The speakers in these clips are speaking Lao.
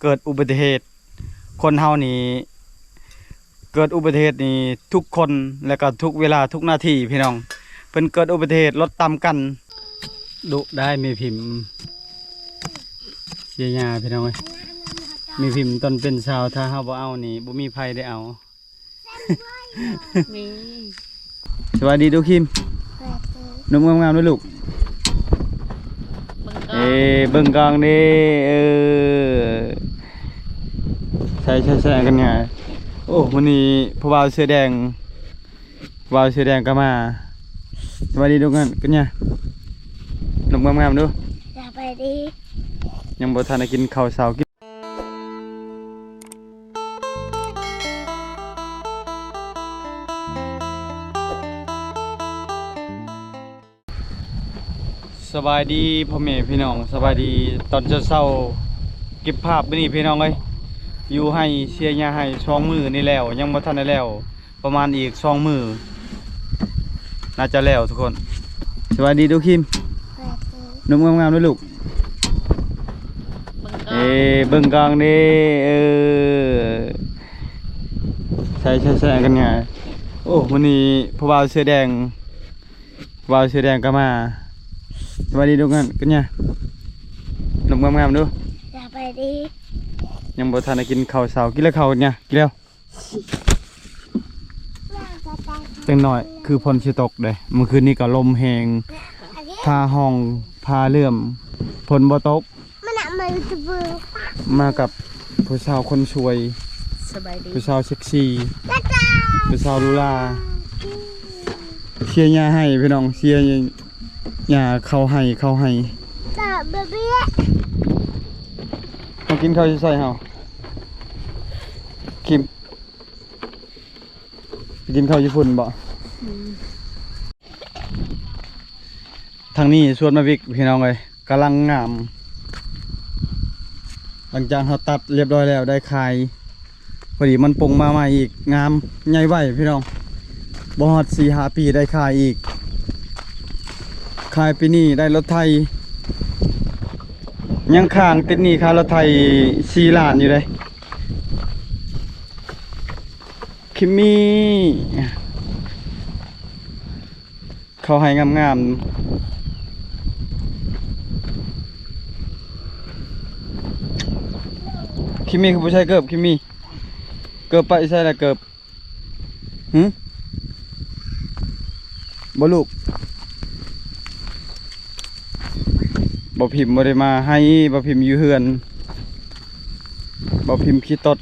ເກີດອຸບັດຕິເຫດ. ຄົນເຮົານີ້ເກີດອຸບັດຕິເຫດນີ້ທຸກຄົນ ແລະກໍທຸກເວລາທຸກນາທີພີ່ນ້ອງ. ເພິ່ນເກີດອຸບັດຕິເຫດລົດຕຳກັນ. ດຸໄດ້ແມ່ພິມ ເສຍຫຍ້າພີ່ນ້ອງເອີຍ. ແມ່ພິມຕອນເປັນສາວ ຖ້າເຮົາບໍ່ເອົານີ້ ບໍ່ມີໃຜໄດ້ເອົາ. ນີ້ ສະບາຍດີດູຄິມ. ໜຸ່ມງາມໆເດີລູກ. ເບິ່ງກ້ອງ ເອີ ເບິ່ງກ້ອງເດ້. ເອີ ໃສ່ໆໆກັນຫຍັງ. ໂອ້ ມື້ນີ້ຜູ້ບ່າວເສື້ອແດງ ຜູ້ບ່າວເສື້ອແດງກໍມາ. ສະບາຍດີລູກ. ກັນຫຍັງ ໜຸ່ມງາມໆດູ. ສະບາຍດີ. ຍັງບໍ່ທັນໄດ້ກິນເຂົ້າເຊົ້າ. ສະບາຍດີພໍ່ແມ່ພີ່ນ້ອງ ສະບາຍດີຕອນເຊົ້າໆ. ເກັບພາບມື້ນີ້ພີ່ນ້ອງເອີຍ ຢູ່ໄຮ່ເສຍຫຍ້າໄຮ່ສອງມື້ນີ້ແລ້ວ ຍັງບໍ່ທັນໄດ້ແລ້ວ. ປະມານອີກສອງມື້ ໜ້າຈະແລ້ວທຸກຄົນ. ສະບາຍດີດູຄິມ. ໜຸ່ມງາມໆເດີລູກ. ເອີ ເບິ່ງກ້ອງເດ້. ເອີ ໃສ່ໆໆກັນຫຍັງ. ໂອ້ ມື້ນີ້ຜູ້ບ່າວເສື້ອແດງ ຜູ້ບ່າວເສື້ອແດງກໍມາ. ສະບາຍດີລູກ. ກັນຫຍັງ ໜຸ່ມງາມໆດູ. ສະບາຍດີ. ຍັງບໍ່ທັນໄດ້ກິນເຂົ້າເຊົ້າ. ກິນແລ້ວເຂົ້າຫຍັງ ກິນແລ້ວ. ຈັກໜ້ອຍຄືຝົນຊິຕົກເດ້. ມື້ຄືນນີ້ກໍລົມແຮງ ຟ້າຮ້ອງຟ້າເຫຼື້ອມ ຝົນບໍ່ຕົກ. ມາກັບຜູ້ສາວຄົນສວຍ. ສະບາຍດີ. ຜູ້ສາວເຊັກຊີ ຜູ້ສາວຫຼູຫຼາ. ເສຍຫຍ້າໄຮ່ພີ່ນ້ອງ ເສຍຫຍ້າເຂົ້າໄຮ່ ເຂົ້າໄຮ່. ເຮົາກິນເຂົ້າຢູ່ໃສເຮົາ ຄິມ? ໄປກິນເຂົ້າຢູ່ພຸ້ນບໍ? ອືມ. ທາງນີ້ສວນໝາກວິກພີ່ນ້ອງເອີຍ ກຳລັງງາມ. ຫຼັງຈາກເຮົາຕັດລຽບຮ້ອຍແລ້ວ ໄດ້ຂາຍ ພໍດີມັນປົ່ງມາໃໝ່ອີກ ງາມໃຫຍ່ໄວພີ່ນ້ອງ. ບໍ່ຮອດສີ່ຫ້າປີໄດ້ຂາຍອີກ. ຂາຍປີນີ້ໄດ້ລົດໄຖ ຍັງຄ້າງຕິດໜີ້ຄ່າລົດໄຖສີ່ລ້ານຢູ່ເດ້. ຄິມມີ່ ເຂົ້າໄຮ່ງາມໆ. ຄິມມີ່ຄືບໍ່ໃສ່ເກີບ ຄິມມີ່ ເກີບໄປໃສ່ລະເກີບ ຫື ບໍ່ລູກ? ບໍ່ພິມບໍ່ໄດ້ມາໃຫ້ ບໍ່ພິມຢູ່ເຮືອນ ບໍ່ພິມຂີ້ຕົດ.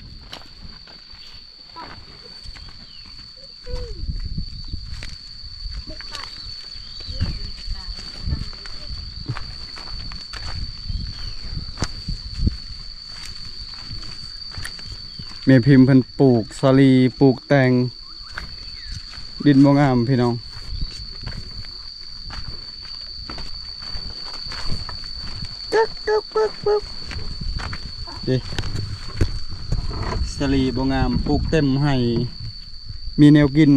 ແມ່ພິມເພິ່ນປູກສາລີ ປູກແຕງ ດິນບໍ່ງາມພີ່ນ້ອງ. ເດ້ ສາລີບໍ່ງາມ ປູກເຕັມໄຮ່ ມີແນວກິນ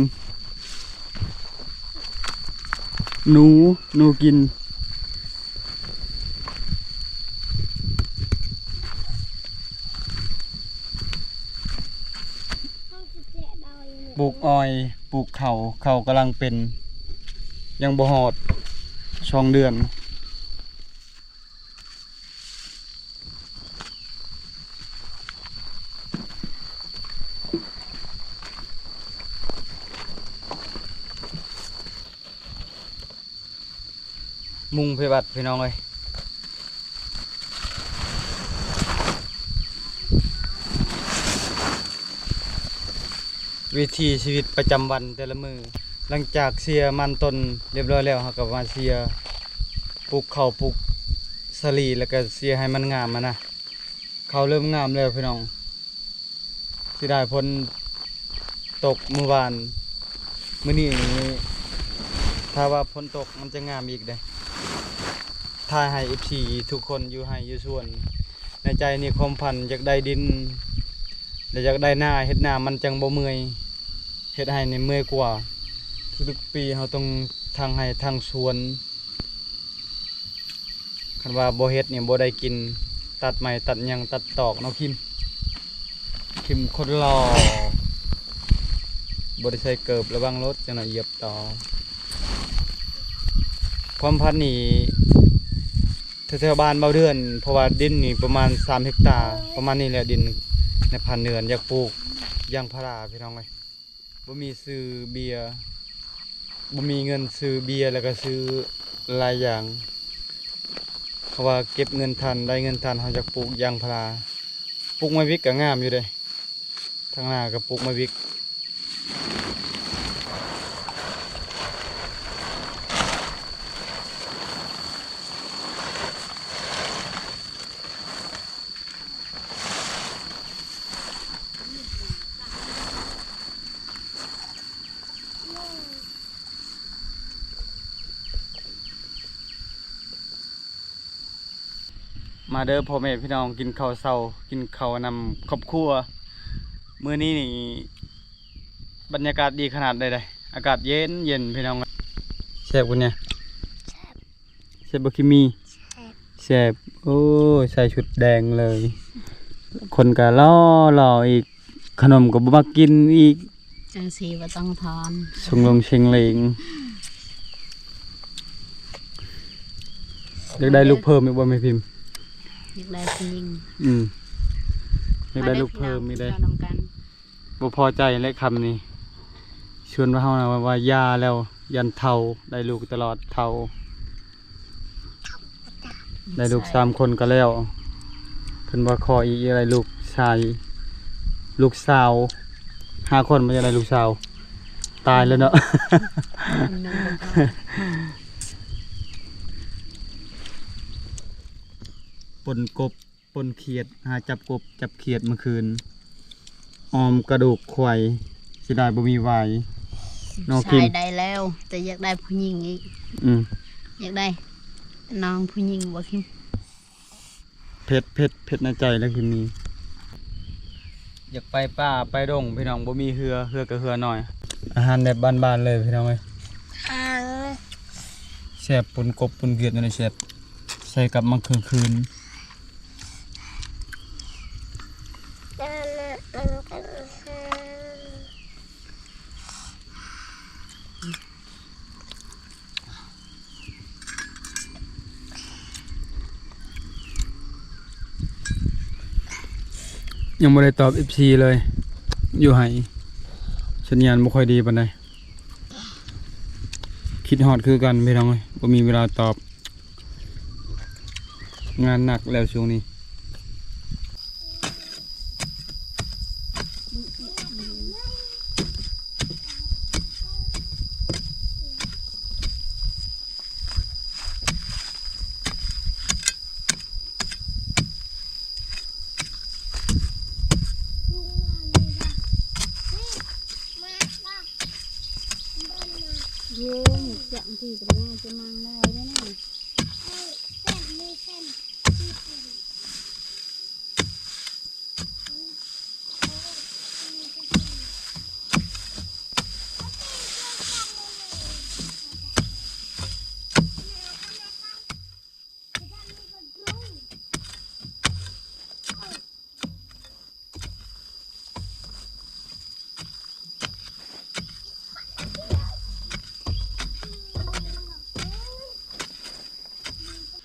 ໜູ ໜູກິນ. ປູກອ້ອຍ ປູກເຂົ້າ ເຂົ້າກຳລັງເປັນ ຍັງບໍ່ຮອດສອງເດືອນ. ມຸງໄປວັດພີ່ນ້ອງເອີຍ. ວິຖີຊີວິດປະຈຳວັນແຕ່ລະມື້ ຫຼັງຈາກເສຍມັນຕົ້ນລຽບຮ້ອຍແລ້ວ ເຮົາກໍມາເສຍ ປູກເຂົ້າ ປູກສາລີ ແລ້ວກໍເສຍໃຫ້ມັນງາມຫັ້ນນະ. ເຂົ້າເລີ່ມງາມແລ້ວພີ່ນ້ອງ. ເສຍດາຍຝົນຕົກມື້ວານ ມື້ນີ້ນີ້ ຖ້າວ່າຝົນຕົກມັນຈະງາມອີກເດ້. ຖ່າຍໃຫ້ເອັຟຊີທຸກຄົນຢູ່ໄຮ່ຢູ່ສວນ. ໃນໃຈນີ້ຄວາມຝັນຢາກໄດ້ດິນ ແລະ ຢາກໄດ້ນາ ເຮັດນາມັນຈັ່ງບໍ່ເມື່ອຍ ເຮັດໄຮ່ນີ້ເມື່ອຍກວ່າ. ທຸກໆປີເຮົາຕ້ອງທາງໄຮ່ທາງສວນ. ຄັນວ່າບໍ່ເຮັດນີ້ບໍ່ໄດ້ກິນ. ຕັດໄມ້ຕັດຫຍັງຕັດຕອກເນາະ ຄິມ ຄິມຄົນຫຼໍ່ ບໍ່ໄດ້ໃສ່ເກີບ ລະວັງລົດ ຈັ່ງໜ້ອຍຢຽບຕໍ່. ຄວາມຝັນນີ້ ແຖວໆບ້ານເບົາເດືອນ ເພາະວ່າດິນນີ້ປະມານສາມເຮັກຕາ ປະມານນີ້ແຫຼະ ດິນໃນບ້ານເດືອນ ຢາກປູກຢາງພາລາ ພີ່ນ້ອງເອີຍ. ບໍ່ມີຊື້ເບຍ ບໍ່ມີເງິນຊື້ເບຍ ແລ້ວກໍຊື້ຫຼາຍຢ່າງ. ເຮົາວ່າເກັບເງິນທັນ ໄດ້ເງິນທັນ ເຮົາຢາກປູກຢາງພາລາ. ປູກໄມ້ວິກກໍງາມຢູ່ເດ້ ທາງໜ້າກໍປູກໄມ້ວິກ. ມາເດີພໍ່ແມ່ພີ່ນ້ອງ ກິນເຂົ້າເຊົ້າ ກິນເຂົ້ານຳຄອບຄົວ. ມື້ນີ້ນີ້ບັນຍາກາດດີຂະໜາດໃດໃດ ອາກາດເຢັນໆ ພີ່ນ້ອງ. ແຊບບໍ່ນີ້? ແຊບ ແຊບບໍ່ຄິມມີ? ແຊບ ແຊບ. ໂອ້ຍ ໃສ່ຊຸດແດງເລີຍ ຄົນກໍຫຼໍ່ໆອີກ ຂະໜົມກໍບໍ່ມັກກິນອີກ ຈັ່ງຊີ້ບໍ່ຕ້ອງທອນ ຊົງລົງເຊັງເລັງ. ຢາກໄດ້ລູກເພີ່ມອີກບໍ່ແມ່ພິມ? ຢາກໄດ້ຜູ້ຍິງ. ອືມ ຢາກໄດ້ລູກເພີ່ມອີກເດ້. ມາເດີພີ່ນ້ອງ ກິນເຂົ້ານຳກັນ. ບໍ່ພໍໃຈແຫຼະຄຳນີ້ ຊວນວ່າເຮົານະວ່າຢ່າແລ້ວ ຢ້ານເຖົ້າ ໄດ້ລູກຕະຫຼອດເຖົ້າ ໄດ້ລູກສາມຄົນກໍແລ້ວ. ເພິ່ນວ່າຂໍອີກ ຢາກໄດ້ລູກຊາຍ ລູກສາວ ຫ້າຄົນ ບໍ່ຢາກໄດ້ລູກສາວ ຕາຍແລ້ວເນາະ. ຄົນໜຶ່ງບໍ່ພໍ ປົ່ນກົບ ປົ່ນຂຽດ ຫາຈັບກົບຈັບຂຽດມື້ຄືນ ອອມກະດູກຄວາຍ ເສຍດາຍບໍ່ມີຫວາຍ. ນ້ອງຄິມ ຜູ້ຊາຍໄດ້ແລ້ວ ແຕ່ຢາກໄດ້ຜູ້ຍິງອີກ. ອືມ ຢາກໄດ້ນ້ອງຜູ້ຍິງບໍ່ຄິມ? ເຜັດ ເຜັດ ເຜັດໃນໃຈແລ້ວຄືນນີ້. ຢາກໄປປ່າໄປດົງພີ່ນ້ອງ ບໍ່ມີເຮືອ ເຮືອກໍເຮືອນ້ອຍ. ອາຫານແບບບ້ານໆເລີຍພີ່ນ້ອງເອີຍ. ແຊບ ປົ່ນກົບ ປົ່ນຂຽດ ແນວນີ້ແຊບ. ໃສ່ກັບໝາກເຂືອຂືນ. ຍັງບໍ່ໄດ້ຕອບເອັຟຊີເລີຍ ຢູ່ໄຮ່ ສັນຍານບໍ່ຄ່ອຍດີປານໃດ. ຄິດຮອດຄືກັນພີ່ນ້ອງເອີຍ ບໍ່ມີເວລາຕອບ. ງານໜັກແລ້ວຊ່ວງນີ້.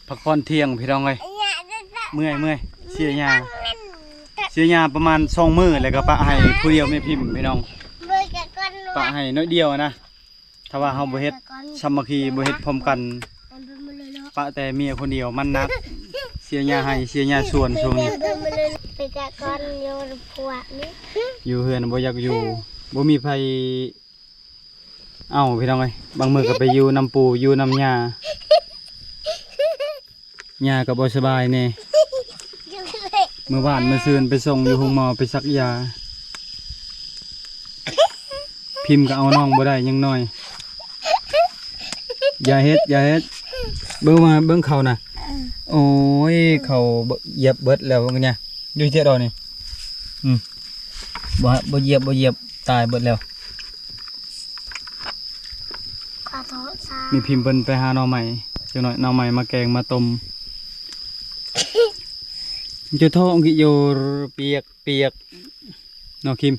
ພັກຜ່ອນທ່ຽງພີ່ນ້ອງເອີຍ. ເມື່ອຍ ເມື່ອຍ ເສຍຫຍ້າ ເສຍຫຍ້າປະມານສອງມື້ ແລ້ວກໍປະໃຫ້ຜູ້ດຽວແມ່ພິມພີ່ນ້ອງ ປະໃຫ້ໜ້ອຍດຽວນະ. ຖ້າວ່າເຮົາບໍ່ເຮັດສາມັກຄີ ບໍ່ເຮັດພ້ອມກັນ ປະແຕ່ເມຍຄົນດຽວ ມັນໜັກ ເສຍຫຍ້າໄຮ່ ເສຍຫຍ້າສວນຊ່ວງນີ້. ຢູ່ເຮືອນບໍ່ຢາກຢູ່ ບໍ່ມີໃຜເອົາພີ່ນ້ອງເອີຍ. ບາງມື້ກໍໄປຢູ່ນຳປູ່ ຢູ່ນຳຍ່າ. ຍ່າກໍບໍ່ສະບາຍແດ່ ມື້ວານມື້ຊືນໄປສົ່ງຢູ່ໂຮງໝໍ ໄປສັກຢາ. ພິມກໍເອົານ້ອງບໍ່ໄດ້ ຍັງນ້ອຍ. ຢ່າເຮັດ ຢ່າເຮັດ ເບິ່ງມາ ເບິ່ງເຂົານະ. ໂອ້ຍ ເຂົາຢຽບເບິດແລ້ວນີ້ ຢູ່ເຈັດດອກນີ້. ອືມ ບໍ່ ບໍ່ຢຽບ ບໍ່ຢຽບ ຕາຍເບິດແລ້ວ. ແມ່ພິມເພິ່ນໄປຫາໜໍ່ໄມ້ ຈັກໜ້ອຍໜໍ່ໄມ້ມາແກງມາຕົ້ມ. Cho thô ông kì dô piệt piệt. Nó Kim.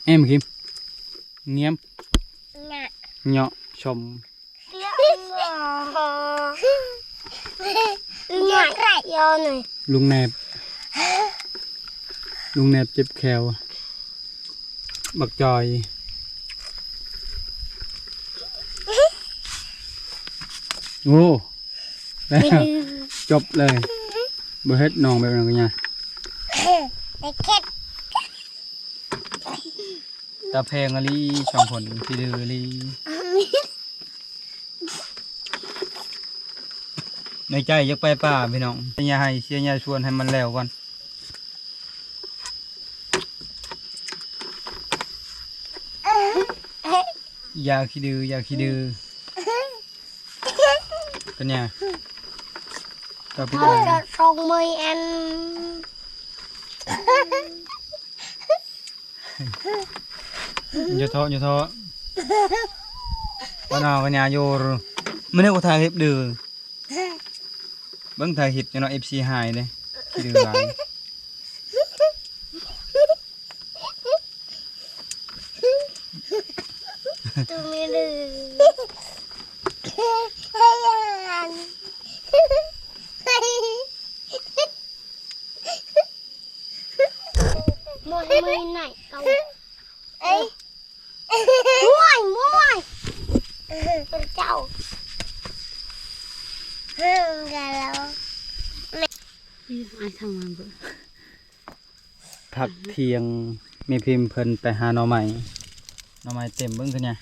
Em Kim. Ngiêm. Ngọt. Ngọt, sôm. Ngọt. Ngọt. ລຸງແນບ ລຸງແນບເຈັບແຂ້ວ ບັກຈອຍ. ໂອ້ ແລ້ວ ຈົບເລີຍ. ບໍ່ເຮັດນ້ອງແບບນັ້ນກໍຍາ ໄດ້ເຄັດ. ຕາແພງອີ່ຫຼີ ສອງຄົນຂີ້ດື້ອີ່ຫຼີ. ໃນໃຈຢາກໄປປ່າພີ່ນ້ອງ ເສຍຫຍ້າໃຫ້ ເສຍຫຍ້າສວນໃຫ້ມັນແລ້ວກ່ອນ. ຢ່າຂີ້ດື້ ຢ່າຂີ້ດື້. ເປັນຫຍັງ? ເຈົ້າໄປ ເອົາ ເອົາ ສອງມືອັນ ຢ່າເທາະ ຢ່າເທາະ. ປານາວກັນຍາໂຍ ມື້ນີ້ກໍຖ່າຍຄລິບດື້ ເບິ່ງ ຖ່າຍຄລິບຢູ່ເນາະ ເອັຟຊີຫາຍເດ້ ຂີ້ດື້ຫຼາຍ. ຕູມີລື ມວຍ ມວຍ ໄນເອົາ ເອີຍ ມວຍ ມວຍ ເຈົ້າ ເອີ ກະລາວ ອາຍທາງມັນເບິ່ງ. ພັກທ່ຽງ ແມ່ພິມເພິ່ນໄປຫາໜໍ່ໄມ້ ໜໍ່ໄມ້ເຕັມເບິ່ງຄືຫຍັງ.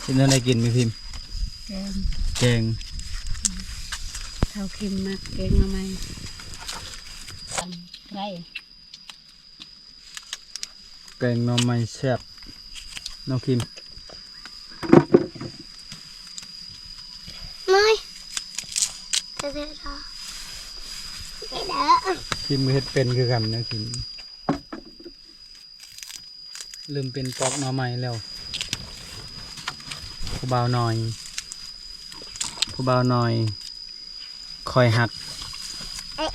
ຊິແນວໃດກິນແມ່ພິມ? ແກງ ແກງ ເຖົ້າຄິມມັກແກງໜໍ່ໄມ້ ໄດ້. ແກງໜໍ່ໄມ້ແຊບເນາະຄິມ. ມາ ຄິມກໍເຮັດເປັນຄືກັນເນາະຄິມ. ເລີ່ມເປັນປອກໜໍ່ໄມ້ແລ້ວ ຜູ້ບ່າວນ້ອຍ ຜູ້ບ່າວນ້ອຍ ຂ້ອຍຮັກ ເອະ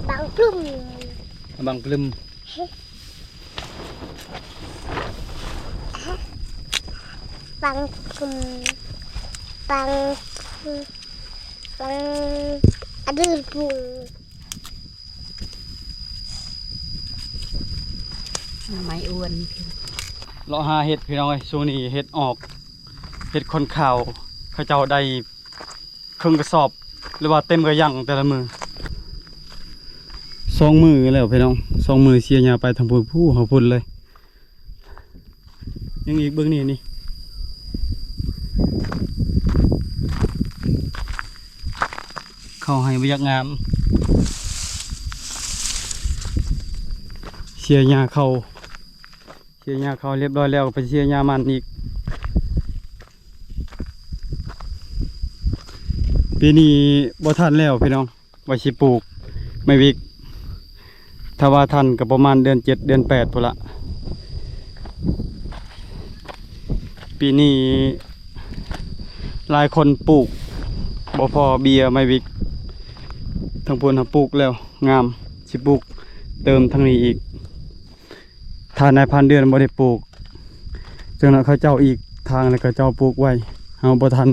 ບັງປຶ້ມ ບັງປຶ້ມ ບັງປຶ້ມ ບັງ ບັງ ອະດືປຶ້ມ. ໜໍ່ໄມ້ອວນ ເລາະຫາເຫັດພີ່ນ້ອງເອີຍ. ຊ່ວງນີ້ເຫັດອອກ ເຫັດຂ້ອນຂາວ ເຂົາເຈົ້າໄດ້ເຄິ່ງກະສອບ ຫຼືວ່າເຕັມກະຍັງແຕ່ລະມື້. ສອງມື້ແລ້ວພີ່ນ້ອງ ສອງມື້ເສຍຫຍ້າໄປທາງພຸ້ນ ພູ້ເຮົາພຸ້ນເລີຍ. ຍັງອີກ ເບິ່ງນີ້ ນີ້ ເຂົ້າໄຮ່ບໍ່ຢາກງາມ ເສຍຫຍ້າເຂົ້າ ເສຍຫຍ້າເຂົ້າຮຽບຮ້ອຍແລ້ວ ໄປເສຍຫຍ້າມັນອີກ. ປີນີ້ບໍ່ທັນແລ້ວພີ່ນ້ອງ. ວ່າຊິປູກໄມ້ວິກ ຖ້າວ່າທັນກໍປະມານເດືອນເຈັດເດືອນແປດພຸ້ນລະ. ປີນີ້ຫຼາຍຄົນປູກ ບໍ່ພໍເບ້ຍໄມ້ວິກ. ທາງພຸ້ນເຮົາປູກແລ້ວງາມ ຊິປູກເຕີມທາງນີ້ອີກ. ຖ້ານາຍພັນເດືອນບໍ່ໄດ້ປູກ ຈັ່ງນັ້ນເຂົາເຈົ້າອີກທາງ ແລ້ວເຂົາເຈົ້າປູກໄວ້ ເຮົາບໍ່ທັນ.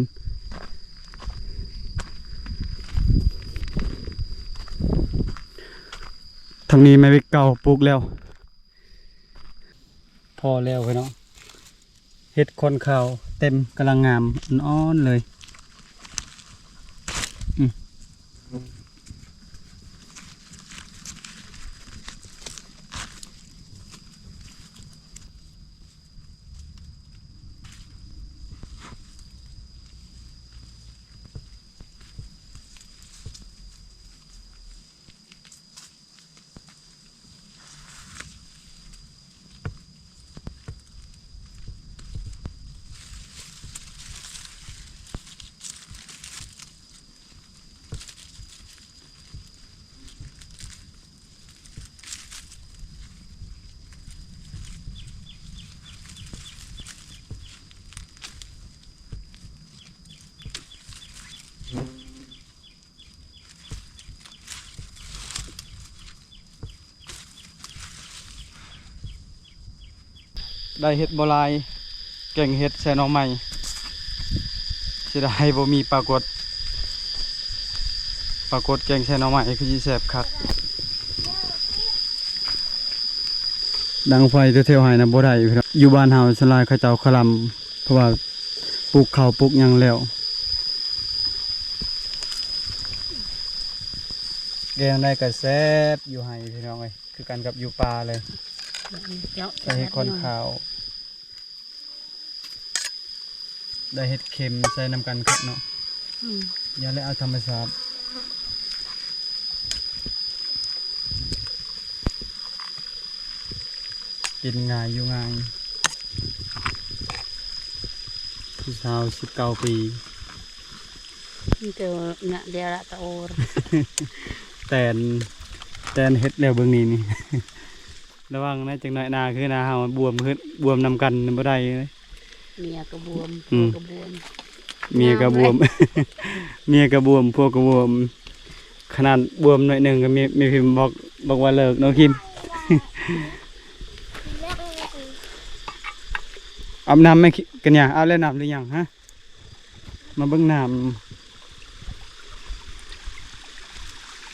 ທາງນີ້ໄມ້ວິກເກົ່າປູກແລ້ວ ພໍແລ້ວພີ່ນ້ອງ. ເຫັດຂ້ອນຂາວເຕັມ ກຳລັງງາມ ອ່ອນໆເລີຍ. ອືມ. ໄດ້ເຫັດບໍ່ຫຼາຍ ແກງເຫັດໃສ່ໜໍ່ໄມ້ ເສຍດາຍບໍ່ມີປາກົດ ປາກົດແກງໃສ່ໜໍ່ໄມ້ຄືຊິແຊບຄັກ. ດັງໄຟແຖວໆໄຮ່ນະບໍ່ໄດ້ພີ່ນ້ອງ ຢູ່ບ້ານເຮົາສ່ວນຫຼາຍເຂົາເຈົ້າຄະລຳ ເພາະວ່າປູກເຂົ້າປູກຫຍັງແລ້ວ ແກງໃດກໍແຊບຢູ່ໄຮ່ພີ່ນ້ອງເອີຍ ຄືກັນກັບຢູ່ປ່າເລີຍ ເຈາະ ໃສ່ເຫັດຂອນຂາວ ໄດ້ເຫັດເຂັມໃສ່ນຳກັນຄັກເນາະ ອືມ ຢ່າແລະເອົາທຳມະຊາດ ກິນງ່າຍຢູ່ງ່າຍ ຜູ້ສາວສິບເກົ້າປີ ມີແຕ່ເນື້ອເດຍລະຕະໂອ ແຕນ ແຕນເຮັດແລ້ວເບິ່ງນີ້ນີ້ ລະວັງນະ ຈັກໜ້ອຍໜ້າຄືໜ້າເຮົາບວມຂຶ້ນ ບວມນຳກັນບໍ່ໄດ້ເລີຍ ເມຍກໍບວມ ອືມ ຜົວກໍບວມ ເມຍກໍບວມ ເມຍກໍບວມ ຜົວກໍບວມ ຂະໜາດບວມໜ້ອຍໜຶ່ງກໍແມ່ ແມ່ພິມບອກ ບອກວ່າເລີກເນາະ ພິມ ອາບນ້ຳແມ່ ກັນຍາ ອາບແລ້ວນ້ຳຫຼືຍັງ ຮະ? ມາເບິ່ງນ້ຳ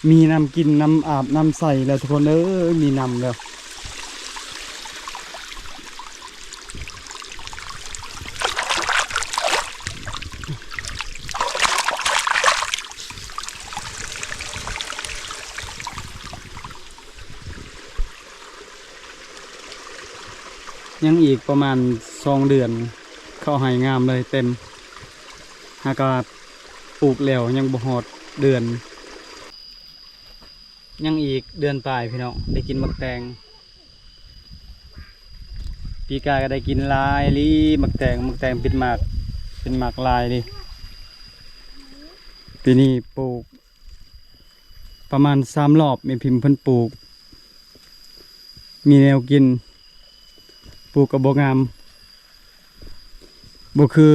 ມີນ້ຳກິນ ນ້ຳອາບ ນ້ຳໃຊ້ແລ້ວທຸກຄົນເອີຍ ມີນ້ຳແລ້ວ. ຍັງອີກປະມານສອງເດືອນ ເຂົ້າໄຮ່ງາມເລີຍ ເຕັມ ຫາກະວ່າປູກແລ້ວຍັງບໍ່ຮອດເດືອນ ຍັງອີກເດືອນປາຍພີ່ນ້ອງ ໄດ້ກິນໝາກແຕງ. ປີກາຍກໍໄດ້ກິນຫຼາຍອີ່ຫຼີ ໝາກແຕງ ໝາກແຕງເປັນໝາກ ເປັນໝາກຫຼາຍເດ້. ປີນີ້ປູກປະມານສາມລອບ ແມ່ພິມເພິ່ນປູກ ມີແນວກິນ ປູກກໍບໍ່ງາມ ບໍ່ຄື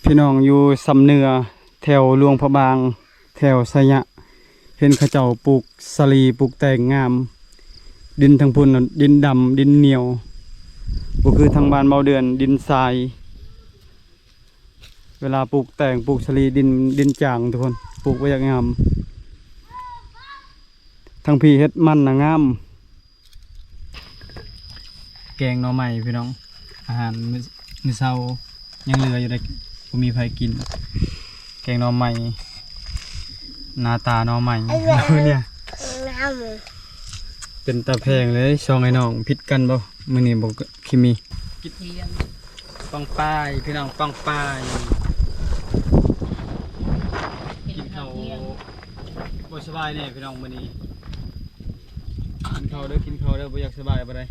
ພີ່ນ້ອງຢູ່ຊຳເໜືອ ແຖວຫຼວງພະບາງ ແຖວໄຊຍະ ເຫັນເຂົາເຈົ້າປູກສາລີ ປູກແຕງງາມ ດິນທາງພຸ້ນນະ ດິນດຳ ດິນໜຽວ ບໍ່ຄືທາງບ້ານເບົາເດືອນ ດິນຊາຍ. ເວລາປູກແຕງ ປູກສາລີ ດິນ ດິນຈາງທຸກຄົນ ປູກບໍ່ຢາກງາມ ທາງພີ້ເຮັດມັນນະງາມ. ແກງໜໍ່ໄມ້ພີ່ນ້ອງ ອາຫານມື້ ມື້ເຊົ້າຍັງເຫຼືອຢູ່ເດ້ ບໍ່ມີໃຜກິນ ແກງໜໍ່ໄມ້ ໜ້າຕາໜໍ່ໄມ້ ເປັນຕາແພງເລີຍ ສອງອ້າຍນ້ອງຜິດກັນບໍ່ ມື້ນີ້ບໍ່ຄິມີ ກິນ ປອງປາຍ ພີ່ນ້ອງ ປອງປາຍ ກິນເຂົ້າ ກິນເຂົ້າທ່ຽງ ບໍ່ສະບາຍແນ່ພີ່ນ້ອງມື້ນີ້ ກິນເຂົ້າເດີ ກິນເຂົ້າເດີ ບໍ່ຢາກສະບາຍປານໃດ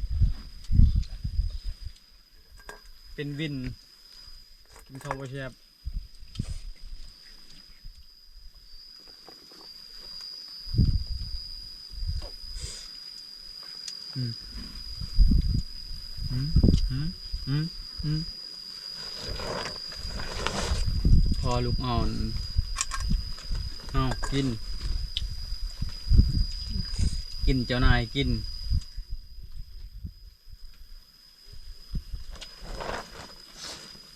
ເປັນວິນ ກິນເຂົ້າບໍ່ແຊບ. ອືມ ອືມ ອືມ ອືມ ອືມ ພໍລູກອ່ອນ ເອົາ ກິນ ກິນ ເຈົ້ານາຍກິນ.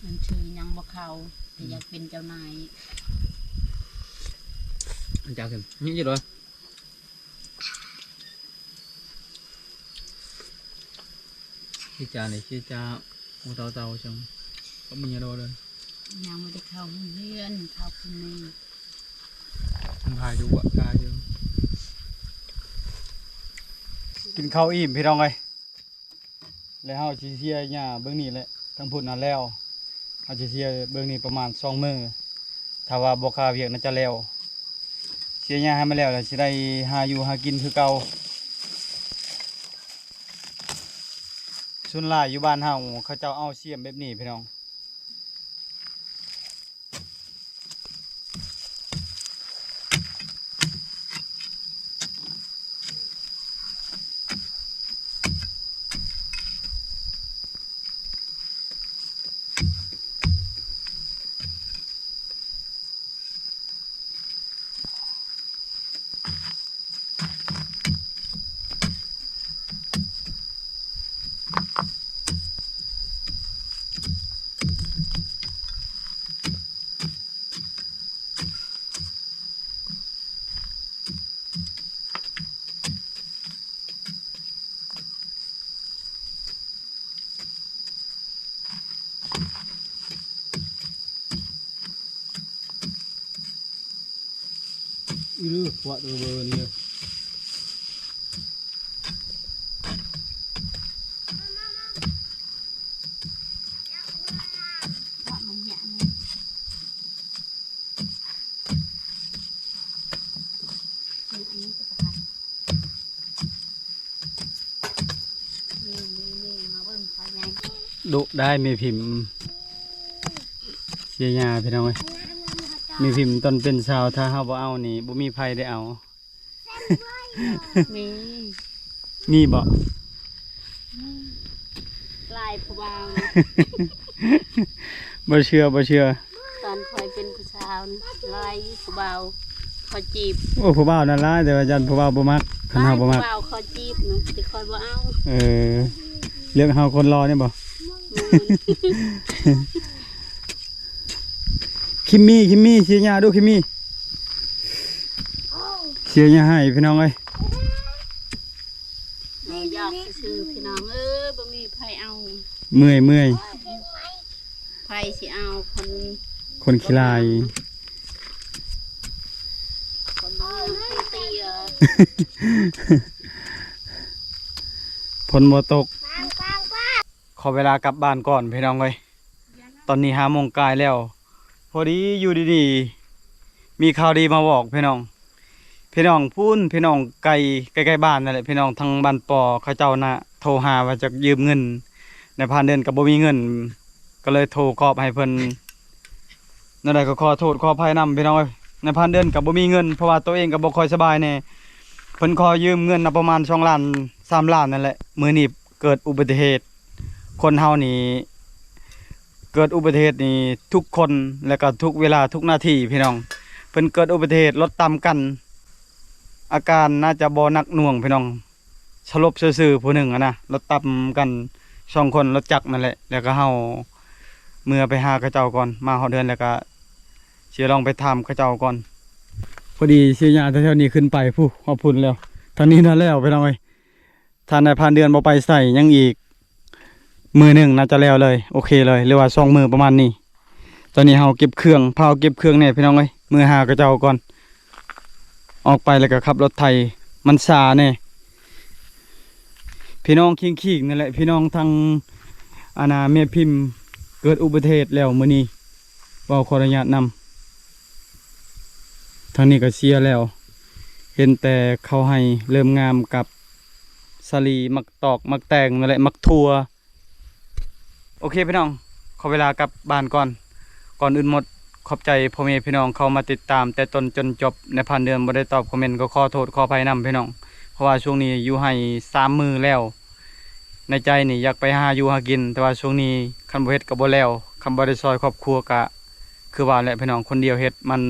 ມັນຊື່ຍັງບໍ່ເຂົ້າ ແຕ່ຢາກເປັນເຈົ້ານາຍ ອັນຈາກຂຶ້ນ ນີ້ຢູ່ເດີ ທີ່ຈານີ້ ທີ່ຈາ ໝູ່ເຕົ່າໆ ຈັ່ງ ກໍມີໂດເດີ ຍັງບໍ່ໄດ້ເຂົ້າໂຮງຮຽນ ເຂົ້າຄືມື້ ມັນພາຢູ່ ກາຢູ່ ກິນເຂົ້າອີ່ມ ພີ່ນ້ອງເອີຍ. ແລ້ວເຮົາຊິເສຍຫຍ້າເບື້ອງນີ້ແຫຼະ ທາງພຸ້ນນະແລ້ວ ເຮົາຊິເສຍເບື້ອງນີ້ປະມານສອງມື້ ຖ້າວ່າບໍ່ຄາວຽກໜ້າຈະແລ້ວ ເສຍຫຍ້າໃຫ້ມັນແລ້ວ ແລ້ວຊິໄດ້ຫາຢູ່ຫາກິນຄືເກົ່າ. ສ່ວນຫຼາຍຢູ່ບ້ານເຮົາ ເຂົາເຈົ້າເອົາສ່ຽມແບບນີ້ ພີ່ນ້ອງ. ເ Ư, kuat ư bơ ni. Kuat mah yak ni. Ni, ni. ດຸໄດ້ແມ່ພິມ ເສຍຫຍ້າພີ່ນ້ອງເອີຍ. ແມ່ພິມຕອນເປັນສາວ ຖ້າເຮົາບໍ່ເອົານີ້ ບໍ່ມີໃຜໄດ້ເອົາ. ມີ ມີບໍ່? ມີ ຫຼາຍຜູ້ບ່າວນະ. ບໍ່ເຊື່ອ ບໍ່ເຊື່ອ. ຕອນຂ້ອຍເປັນຜູ້ສາວນະ ຫຼາຍຜູ້ບ່າວຂໍຈີບ. ໂອ້ ຜູ້ບ່າວນັ້ນຫຼາຍ ແຕ່ວ່າຢ້ານຜູ້ບ່າວບໍ່ມັກ ຄັນເຮົາບໍ່ມັກ. ຫຼາຍຜູ້ບ່າວຂໍຈີບນະ ແຕ່ຂ້ອຍບໍ່ເອົາ. ເອີ ເລືອກເຮົາຄົນຫຼໍ່ນີ້ບໍ່? ແມ່ນ. ຄິມມີ ຄິມມີ ຊີ້ຫຍ້າດູ ຄິມມີ. ເສຍຫຍ້າໃຫ້ພີ່ນ້ອງເອີຍ. ເອີ ຢອກຊື່ໆ ພີ່ນ້ອງເອີຍ ບໍ່ມີໃຜເອົາ. ເມື່ອຍ ເມື່ອຍ. ໃຜຊິເອົາຄົນ ຄົນຂີ້ລ້າຍ ຄົນບໍ່ງາມ ຄົນເຕ້ຍ ຝົນບໍ່ຕົກ. ຂໍເວລາກັບບ້ານກ່ອນພີ່ນ້ອງເອີຍ. ຕອນນີ້ຫ້າໂມງກາຍແລ້ວ. ພໍດີຢູ່ດີໆ ມີຂ່າວດີມາບອກພີ່ນ້ອງ. ພີ່ນ້ອງພຸ້ນ ພີ່ນ້ອງໄກ ໃກ້ໆບ້ານນັ້ນແຫຼະ ພີ່ນ້ອງທາງບ້ານປໍ ເຂົາເຈົ້ານະ ໂທຫາວ່າຈະຢືມເງິນ ນາຍພານເດືອນກໍບໍ່ມີເງິນ ກໍເລີຍໂທຂອບໃຫ້ເພິ່ນ. ແນວໃດກໍຂໍໂທດຂໍອະໄພນຳພີ່ນ້ອງເອີຍ. ນາຍພານເດືອນກໍບໍ່ມີເງິນ ເພາະວ່າໂຕເອງກໍບໍ່ຄ່ອຍສະບາຍແດ່. ເພິ່ນຂໍຢືມເງິນນະ ປະມານສອງລ້ານ ສາມລ້ານນັ້ນແຫຼະ. ມື້ນີ້ເກີດອຸບັດຕິເຫດ. ຄົນເຮົານີ້ເກີດອຸບັດຕິເຫດນີ້ທຸກຄົນ ແລະກໍທຸກເວລາ ທຸກນາທີພີ່ນ້ອງ. ເພິ່ນເກີດອຸບັດຕິເຫດລົດຕຳກັນ. ອາການໜ້າຈະບໍ່ໜັກໜ່ວງພີ່ນ້ອງ. ສະຫຼົບຊື່ໆ ຜູ້ໜຶ່ງຫັ້ນນະ ລົດຕຳກັນສອງຄົນ ລົດຈັກນັ້ນແຫຼະ. ແລ້ວກໍເຮົາເມືອໄປຫາເຂົາເຈົ້າກ່ອນ. ມາຮອດເຮືອນແລ້ວກໍຊິລອງໄປຖາມເຂົາເຈົ້າກ່ອນ. ພໍດີເສຍຫຍ້າແຖວໆນີ້ຂຶ້ນໄປພຸ້ນ ຮອດພຸ້ນແລ້ວ. ທາງນີ້ນະແລ້ວພີ່ນ້ອງເອີຍ. ຖ້ານາຍພານເດືອນບໍ່ໄປໃສຫຍັງອີກ ມື້ໜຶ່ງໜ້າຈະແລ້ວເລີຍ ໂອເຄເລີຍ ຫຼືວ່າສອງມື້ປະມານນີ້. ຕອນນີ້ເຮົາເກັບເຄື່ອງ ພາເກັບເຄື່ອງແດ່ພີ່ນ້ອງເອີຍ ເມືອຫາເຂົາເຈົ້າກ່ອນ. ອອກໄປແລ້ວກໍຂັບລົດໄຖ ມັນຊ້າແດ່. ພີ່ນ້ອງຄີງໆ ນັ້ນແຫຼະ ພີ່ນ້ອງທາງ ອັນນ່າ ແມ່ພິມເກີດອຸບັດຕິເຫດແລ້ວມື້ນີ້ ເວົ້າຂໍອະນຸຍາດນຳ. ທາງນີ້ກໍເສຍແລ້ວ ເຫັນແຕ່ເຂົາໃຫ້ເລີ່ມງາມກັບສາລີ ໝາກຕອກ ໝາກແຕງ ນັ້ນແຫຼະ ໝາກຖົ່ວ. ໂອເຄພີ່ນ້ອງ ຂໍເວລາກັບບ້ານກ່ອນ. ກ່ອນອື່ນໝົດ ຂອບໃຈພໍ່ແມ່ພີ່ນ້ອງເຂົ້າມາຕິດຕາມແຕ່ຕົ້ນຈົນຈົບ. ນາຍພານເດືອນບໍ່ໄດ້ຕອບຄອມເມັນ ກໍຂໍໂທດຂໍອະໄພນຳພີ່ນ້ອງ ເພາະວ່າຊ່ວງນີ້ຢູ່ໄຮ່ສາມມື້ແລ້ວ. ໃນໃຈນີ້ຢາກໄປຫາຢູ່ຫາກິນ ແຕ່ວ່າຊ່ວງນີ້ຄັນບໍ່ເຮັດກໍບໍ່ແລ້ວ ຄັນບໍ່ໄດ້ຊ່ອຍຄອບຄົວກະ ຄືວ່າແຫຼະພີ່ນ້ອງ ຄົນດຽວເຮັດມັນ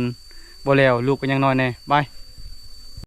ບໍ່ແລ້ວ ລູກກໍຍັງນ້ອຍແດ່. ບາຍ.